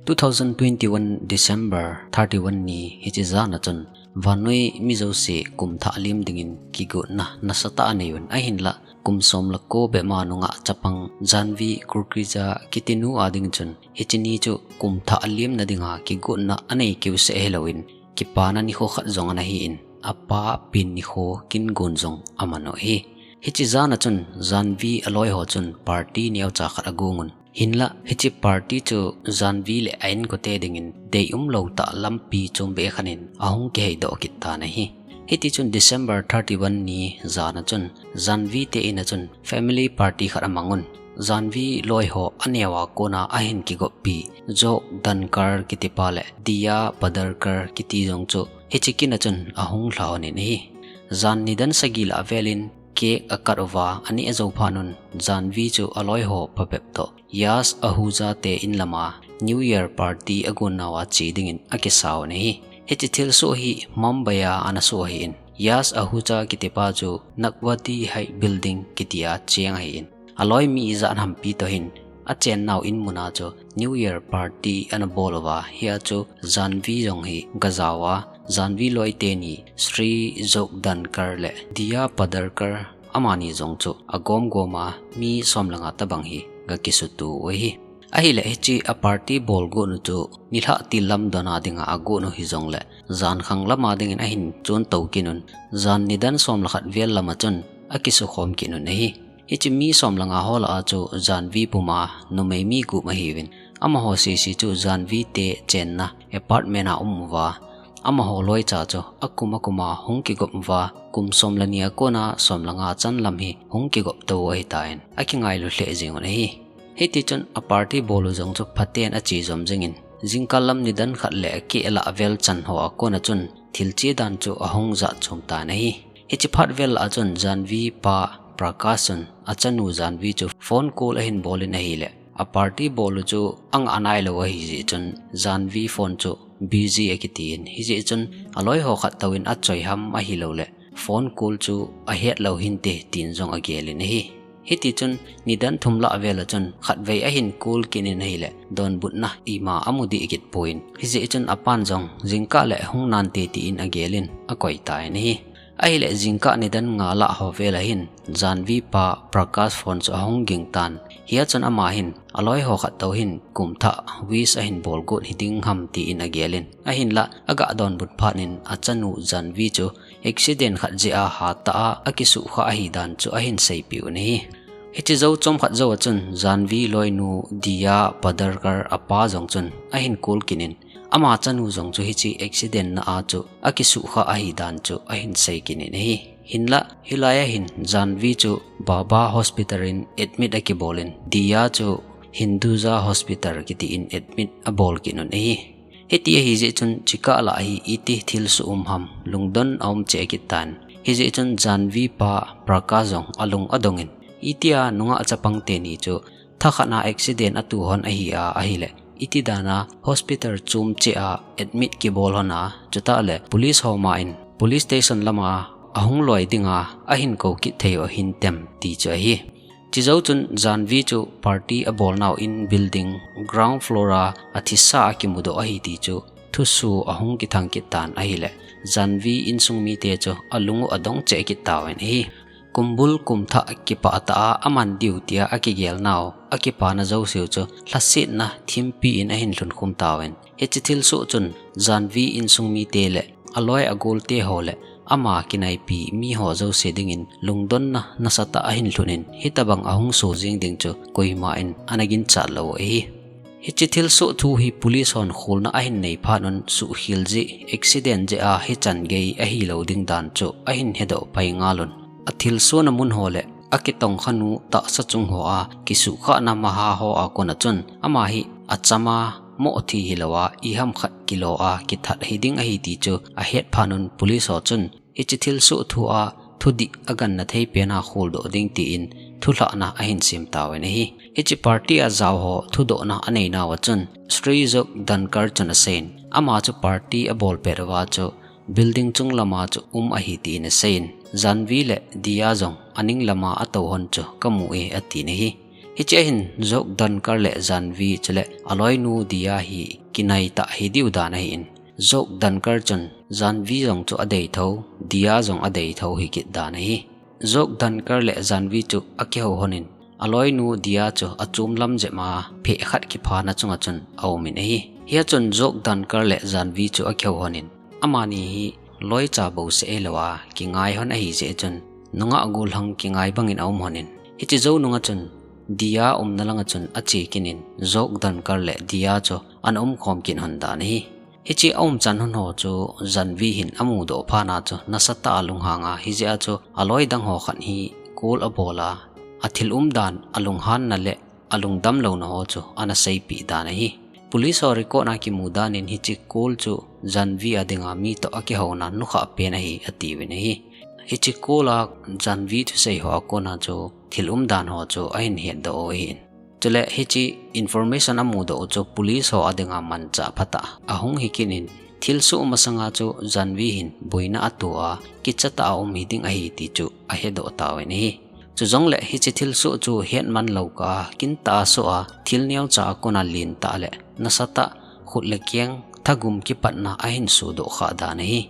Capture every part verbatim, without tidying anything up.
Two thousand twenty-one December thirty-one ni hiche jana chun vannoi mi jouse kum thah lem dingin kigotna nasatah anei un, ahinla kum som le ko bep ma nungah chapang Janvi Kukreja kiti nu a ding chun hiche ni chu kum thah lemna dinga kigotna anei keuseh hilouvin, kipana nikho khat jong ana hin, apa pen nikho kin gon jong aman u ahi. Hiche jana chun Janvi aloi ho chun party neocha khat agong un. Hinla hiche party chu Janvi le a inkote dingin deium lou tah lampi chom be khat in ahung kiheidoh kit tan ahi. Hiti chun December thirty-one ni jana chun Janvi te in a chun family party khat amang un. Janvi loi ho aneo a kona ahin kigoppi Jok Dankar kiti pa le Diya Padarkar kiti jong chu hiche kin a chun ahung lha lhon in ahi. Jan nidan sagi lah velin cake akat uva, aneh ajou phat un Janvi chu aloi ho phabep toh Yash Ahuja te in lama New Year party agon nauva che dingin akisau ahi. Hiche thilsoh hi Mumbai a ana soh ahin, Yash Ahuja kiti pa chu Nagwadi Heights Building kiti a cheng ahin, aloi mi ijat hampi toh hin achen nau in mun a chu New Year party ana bol uva, hia chu Janvi jong hi gajao a, Janvi loi teni Sri Jok Dankar le Diya Padarkar amani jong chu agom gom a mi som le nga tobang hi gakisutuh u ahi. Ahile hiche a party bol got nu chu nilhah til lam don a dinga agot u hijongle jan khang lama dingin ahin chon tou kit un, jan nidan som le khat vel lama chun akisukhom kit un ahi. Hiche mi som le nga ho lah a chu Janvi puma numei mi gup ahiuvin, amaho sese chu Janvi te chenna apartment a um uva, amaho loicha chu akum akum a hung kigop uva, kum som le ni a kona som le nga chan lam hi hung kigop tou u ahitan akingailu lheh jeng un ahi. Hiti chun a party bol u jong chu phaten ache jom jengin, jingkah lam nidan khat le akeh lah vel chan ho a kona chun thil che dan chu ahung jat chom tan ahi. Hiche phat vel a chun Janvi pa Prakash chun achanu Janvi chu phone call ahin bol in ahile, a party bol u chu angah nailou ahi jeh chun Janvi phone chu busy akitin, hijeh chun aloi ho khat touvin achoi ham ahilouleh phone call chu ahet lou hinte tin jong agel in ahi. Hiti chun nidan thum lah vel a chun khatvei ahin call kit in ahile, donbutna ima amu dih kit poi. Hijeh chun apan jong jingkah le hung nante tin agel in akoi tan ahi. Ahile jingkah nidan nga lah ho vel a hin Janvi pa Prakash phone chu ahung ging tan. Hia chun ama hin aloi ho khat tou hin kum thah wish ahin bol got hiding ham tin agel in, ahinlah aga donbut phat in achanu Janvi chu accident khat jeh a hatah a akisuhkhah ahi dan chu ahin seipeh u ahi. Hiche jou chomkhat jou a chun Janvi loinu Diya Padarkar apa jong chun ahin call kit in, ama chanu jong chu hiche accident na a chu akisuhkhah ahi dan chu ahin sei kit in ahi. Hinlah hilai a hin Janvi chu Bhabha Hospital in admit akibol in, Diya chu Hinduja Hospital kiti in admit abol kit un ahi. Hiti ahi jeh chun hichekah lah hi iti thilsoh um ham, lungdon aum cheh kit tan. Hijeh chun Janvi pa Prakash jong alung adong in, itia nungah chapang teni chu thakhat na accident atoh hon ahi a, ahile iti dan a hospital chom cheh a admit kibol hon a, chutah le police ho ma in police station lama ahung loi dinga ahin kou kit thei u hintem ti chu ahi. Chujou chun Janvi chu party abol nau in building ground floor a athisa akimudoh ahi ti chu thusoh ahung kithang kit tan ahile, Janvi insung mite chu alung u adong cheh kit tauvin ahi. Kumbul kumthah kipah tah a aman diu tia akigel nau, akipana jouse u chu lhasetna thimpi in ahin lhunkhum tauvin. Hiche thilsoh chun Janvi insung mite le aloi agolte ho le ama kinaipi mi ho jouse dingin lungdonna nasatah ahin lhun in, hitobang ahung soh jeng ding chu koima in ana ginchat lou u ahi. Hiche thilsoh thu hi police hon kholna ahin nei phat un suhkhel jeh, accident jeh a hichan gei ahilou ding dan chu ahin hedoh pai ngal un. Athilsohna mun ho le akitongkhanu tahsa chung ho a kisuhkhahna maha ho a kona chun ama hi achama moh thi hilou a, iham khat kilo a kithat hiding ahi ti chu ahet phat un police ho chun hiche thilsoh thu a thudih aganna thei pen a kholdoh ding tin thulhahna ahin sem tauvin ahi. Hiche party a jao ho thudohna anei nauva chun Sri Jok Dankar chun aseiyin, ama chu party abol pet uva chu building chung lama chu um ahi tin aseiyin, Janvi le Diya jong aning lama atou hon chu kamu e atin ahi. Hiche a hin Jok Dankar le Janvi chule aloinu Dia hi kinai tah hi diu dan ahin, Jok Dankar chun Janvi jong chu adei tho, Dia jong adei tho hi kit dan ahi. Jok Dankar le Janvi chu akihou honin, aloinu Dia chu achom lam jep a pheh khat kiphana chunga chun aumin ahi. Hia chun Jok Dankar le Janvi chu akihou honin, amani hi loicha bouseh hilou a kingai hon ahi jeh chun, nungah gollhang kingai bangin aum honin, hiche jou nunga chun Dia umna langa chun ache kit in, Jok Dankar le Dia chu ana umkhom kit hon dan ahi. Hiche aumchan hon ho chu Janvi hin amudoh phat a chu nasatah a lunghang a, hijeh a chu aloi dang ho khat hi call abol a, athil umdan, alunghanna le alungdam louna ho chu ana seipeh dan ahi. Police ho record a kimu danin hiche call chu Janvi a dinga mi toh akihouna nukhah pen ahi atiuvin ahi. Hiche call a Janvi thusei ho a kona chu thil umdan ho chu ahin hetdoh u ahin. Chule hiche information amudoh u chu police ho a dinga manchah phatah ahung hi kit in, thilsoh masanga chu Janvi hin boina ato a, kichatah a um hiding ahi ti chu ahedoh tauvin ahi. Chujongle hiche thilsoh chu hetman lou kah a, kintah a soh a, thil neocha a kona lentah le nasatah khut le keng thagum kipatna ahin sodoh khah dan ahi.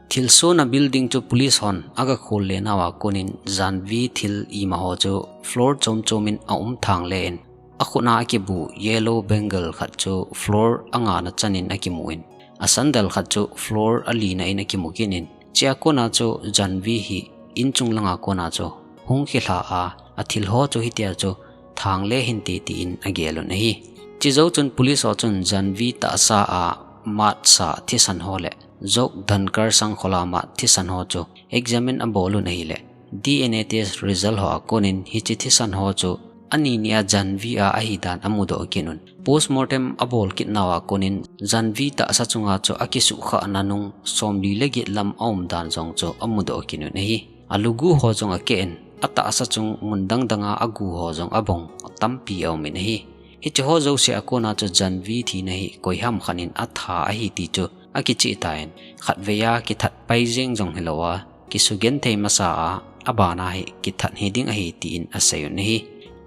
Thilsohna building chu police hon aga khol le nauva konin Janvi thil ima ho chu floor chom chomin aum thang le in, akhut a akibu yellow bangle khat chu floor angana chanin akimun, asandal khat chu floor alina in akimu kit in, chea kona chu Janvi hi inchung langa kona chu hung kilha a, athil ho chu hitia chu thang le hinte tin agelun ahi. Chejou chun police ho chun Janvi tahsa a matsa thisan ho le Jok Dankar sangkhola mat thisan ho chu examine abolun ahile, D N A test result ho a konin hiche thisan ho chu ani nia Janvi a ahidan amudoh kit un. Postmortem abol kit nauva konin Janvi tahsa chunga chu akisuhkhahna nung somli le get lam aumdan jong chu amudoh kit un ahi. Alugu ho jong akeh in, atahsa chung mun dang danga agu ho jong abong tampi aumin ahi. Hiche ho jouse a kona chu Janvi thina hi koiham khatnin atha ahi ti chu akicheh tan, khatvei a kithat pai jeng jong hilou a, kisugenthei masa a, abana hi kithat hiding ahi tin aseiyun ahi.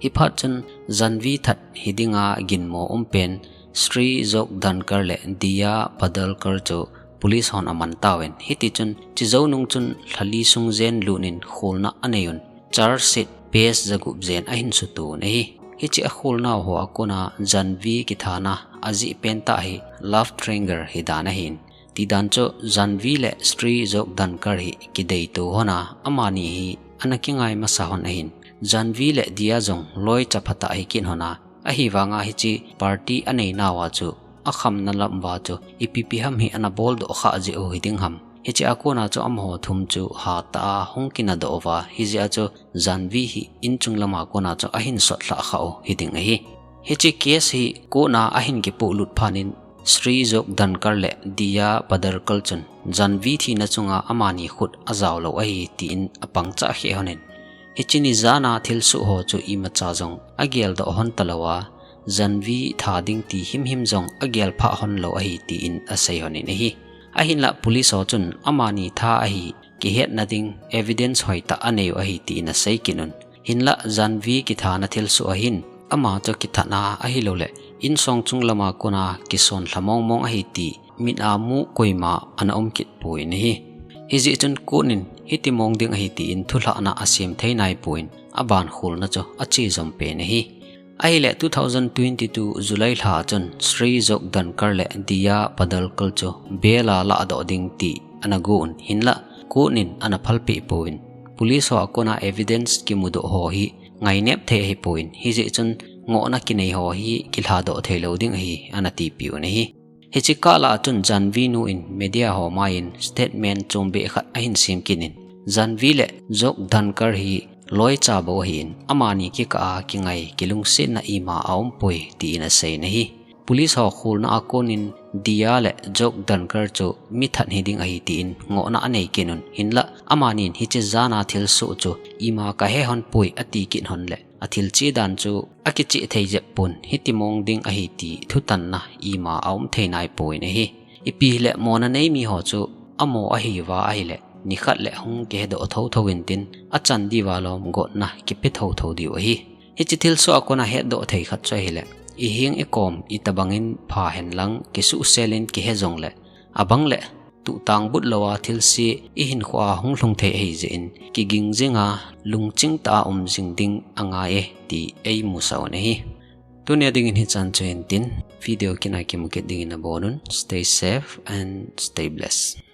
Hiphat chun Janvi that hidinga ginmo umpen Sri Jok Dankar le Dia Padalkar chu police hon aman tauvin, hitichun chejou nung chun lhali sung jen lutnin kholna aneiyun, charge sheet page jagup jen ahin sutoh un ahi. Hiche akholnau ho a kona Janvi kithana ajeh pentah hi love triangle hidan ahin, tidan chu Janvi le Sri Jok Dankar hi kideito hon a, amani hi ana kingai masa hon ahin, Janvi le Dia jong loicha phatah hi kit hon a, ahivanga hiche party aneinauva chu akhamna lamva chu ipi pi ham hi ana boldoh khah jeh u hiding ham, hiche a kona chu amaho thum chu hatah a hung kinadoh uva, hijeh a chu Janvi hi inchung lama kona chu ahin sotlhah khah u hiding ahi. Hiche case hi court a ahin kipohlut phatnin Sri Jok Dankar le Dia Padalkar chun Janvi thina chunga amani khut ajaolou ahi tin apangchah kheh honin, hiche ni jana thilsoh ho chu imacha jong ageldoh hon talouva, Janvi tha ding ti himhim jong agelphah hon lou ahi tin asei honin ahi. Ahinlah police ho chun amani tha ahi kihetna ding evidence hoitah aneiu ahi tin asei kit un. Hinlah Janvi kithana thilsoh ahin, ama chu kithat a ahilouleh insong chung lama kona kisonlha mongmong ahi ti mit a mu koima ana um kit poi ahi. Hijeh chun court in hiti mong ding ahi tin thulhahna asem thei naipon, aban kholna chu ache jom pen ahi. Ahile two thousand twenty-two July lha chun Sri Jok Dankar le Dia Padalkar chu bail a ladoh ding ti ana gon, hinlah court in ana phalpeh pon, police ho a kona evidence kimudoh ho hi ngainep thei ahipon, hijeh chun ngohna kinei ho hi kilhadoh theilou ding ahi ana tipeh un ahi. Hiche kah lah a chun Janvi nu in media ho maiin statement chombeh khat ahin sem kit in, Janvi le Jok Dankar hi loicha bou ahin, amani kikah a kingai kilungsetna ima aumpoi tin aseiyin ahi. Police ho kholna a konin Dia le Jok Dankar chu mithat hiding ahi tin ngohna anei kit un, hinlah amanin hiche jana thilsoh chu ima kahe hon poi ati kit hon le, athil chedan chu akicheh thei jep pon, hiti mong ding ahi ti thutanna ima aum thei naipoi ahi. Ipi hile mona nei mi ho chu amo ahiuva ahile, nikhat le hung kihedoh thotho intin, achan diuva lom gotna kipe thotho diu ahi. Hiche thilsoh a kona hetdoh thei khat chu ahile, iheng ikom itobangin pha henlang kisuhsel in kihe jongle, abang le tuhtang but lou a thilse ihinkhoa hung lhung thei ahi jeh in, kiging jinga lungching tah a um jing ding angai e ti eimusah u ahi. Tunia dingin hichan chu hintin, video kit a kimu kit dingin abonun, stay safe and stay blessed.